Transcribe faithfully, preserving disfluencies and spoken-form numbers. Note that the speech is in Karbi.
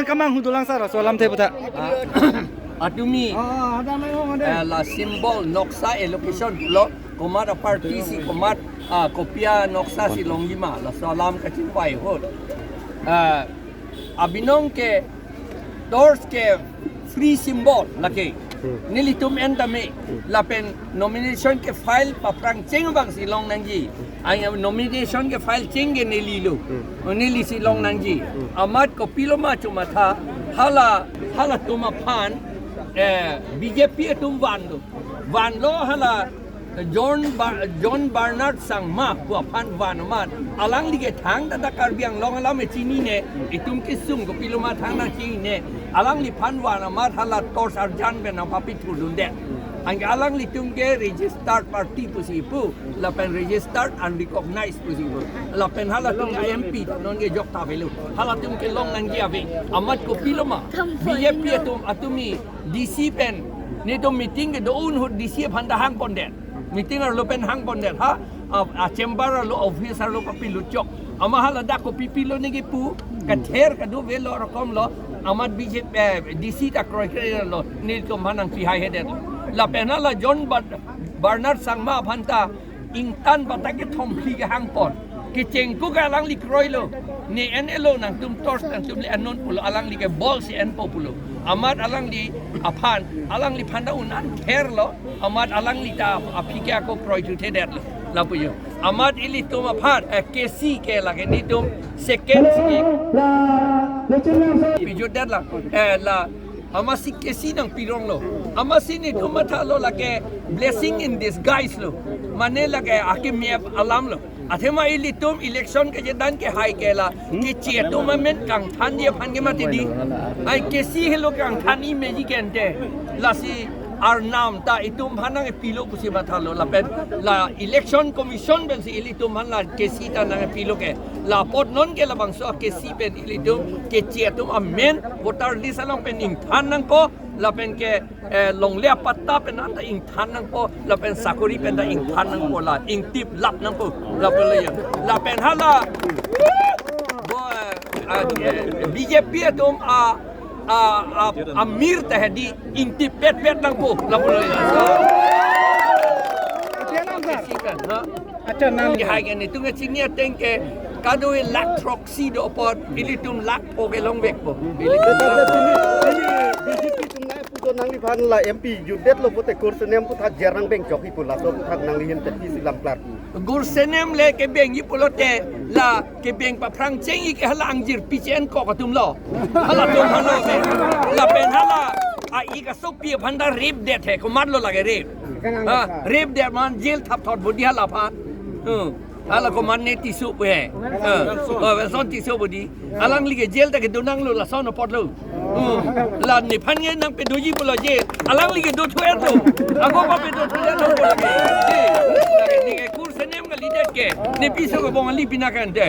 Kamang hu dolang sir, laso alamthe puta. Ah, atumi, ah, ada main ada. Eh, la symbol noksa allocation pulo, komat aparty si komat, ah, kopi anoksa si longji ma, laso alam kachingvai ahut. Ah, abinong ke torch ke free symbol lake. Hmm. Nelitum en tame, hmm, lapen nomination ke file paphrang cheng abang si long nangji. Ang nomination ke file cheng ke neli lo. Hmm. Neli si long nangji. Hmm. Amat kopilo ma chomatha, hala, halatum aphan, eh, B J P atum vanlo. Vanlo hala John Bar-, John Bernard Sangma pu aphan van amat. Alangli ke thangta ta Karbi Anglong alam chinine, itum kesung kopilo ma thang nangchinine. Alangliphan van amat hala torch arjan pen nangpapithurdunde. Anke alanglitum ke registered party pusi pu, lapen registered unrecognized pusi pu. Lapen halatum ke M P ta non ke jok ta avelo. Halatum ke long nangji ave. Amat kopilo ma. B J P atum, atumi D C pen, netum meeting kedo-un ahut D C aphan ta hangpondet. Meeting arlo pen hangpondet ha. A, a chamber arlo, office arlo papilut chok. Amat hala dak kopi pilo nangji pu, kather kadokave lo rokom lo. Amat B J P, eh, D C ta kroikre lo, nelitum aphan nangpihai hedet. Lapen hala John Bar-, Bernard Sangma aphan ta ingtan batak kethom phli kehangpon. Kechengkuk alangli kroilo. Ne en-elo nangtum torch nangtum le-en non pulo, alangli ke bol si enpo pulo. Amat alangli aphan, alangliphan ta un-an therlo. Amat alangli ta aphi ke ako kroithuthedetlo. Lapu jo. Amat ilitum aphan, eh, K C ke lake netum second si pijutdetlang. Eh, la, amatsi K C nangpironglo. Amatsi netum mathalo lake blessing in disguise lo. Mane lake akemep alam lo. Athema ilitum election kejedan kehai ke la, keche atum amen kangthanji aphan ke mati di. Ai K C helo kangthan-i meji ke ante. Lasi arnam ta itum aphan nangpilo pusi mathalo lapen la election commission pensi ilitum aphan la K C ta nangpilo ke. La apot non ke labangso K C pen ilitum keche atum amen voter list along pen ingthan nangpo lapen ke, eh, longle apatta pen anta ingthan nangpo, lapen sakori pen ta ingthan nangpo, la ingtip lap nangpo, lapen le ya. Lapen hala, bo, eh, ah, eh, B J P atum a, a, a, amir ta hedi ingtip petpet nangpo, lapen le ya. Sikan, ha? Accha, nang. Kehai ke netum kechini ateng ke kadokave lakh throksi do apot, ilitum lakh pho ke longvekpo. Ilitum tetapi ini, ini B J P atum nangpudo nangliphan la M P jutdetlo pote kursenem aphuthak jer nang bengchok-i pu laso aphuthak nangli hin tepisi lam klar. Kursenem le kebengji pulote la kebeng paphrang cheng-i ke hala angjir pichen kok atum lo. Halatum halo be. Lapen hala a-ik asopi aphan ta rape det he, komatlo lake rape. Ah, rape det man jail thapthot bodi hala aphan. Hmm. Hala komat ne Tisso pu he. Ah, oh, Welson Tisso bodi. Alangli ke jail ta kedo nanglo lason apotlo. Hmm. La nephan ke nangpedoji pulo jail. Alangli ke dothu-etlo. Ako pa pedothu-etlo pulo ke. Neke kursenem kalidet ke. Ne piso kebong ali pina kante.